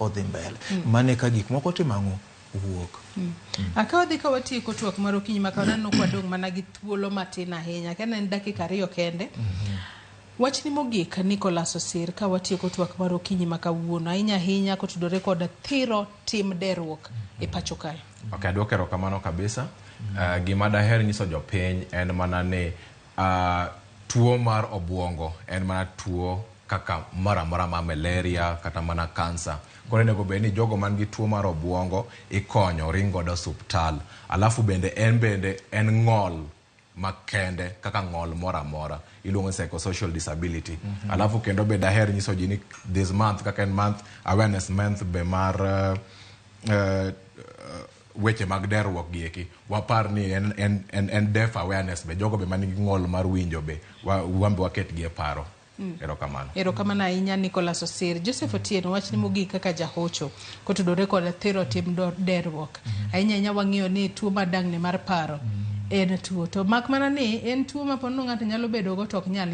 odhi mbele. Mane ka gik moko timo ang'o wuok. Aka wadhi ka watieko twak mar okinyi ma kawuono, aneno ka wadong' mana gi thuolo matin ahinya, kendo en dakika 2 kende. Wachni mogik, Nicholas Osir, ka watieko twak mar okinyi ma kawuono, ahinya ahinya kotudore kod thiro tim derruok e pacho kae. Ok, aduoko erokamano kabisa. Gima daher nyiso jopiny en mana ni tuo mar obuongo en mana tuo kaka moro amora ma malaria kata mana kansa. Koro onego bed ni jogo man gi tuo mar obuongo ikonyo ring godo osuptal. Alafu bende en bende en ng'ol makende kaka ng'ol moro amora iluongo ni psychosocial disability. Alafu kendo be daher nyiso ji ni this month, kaka en month awareness month be mar weche mag derruok gi eki, wapar ni en deaf awareness be, jogo be manigi ng'ol mar winjo be wan be waket gi e paro. Erokamano. Erokamano ahinya, Nicholas Osir. Joseph Otieno, wachni mogik kaka jahocho kotudore kod thiro tim derruok. Ahinya ahinya wang'iyo ni tuo mar dang'ni mar paro en tuo, to mak mana ni en tuo ma ponono ng'ato nyalo bedo go to ok nyal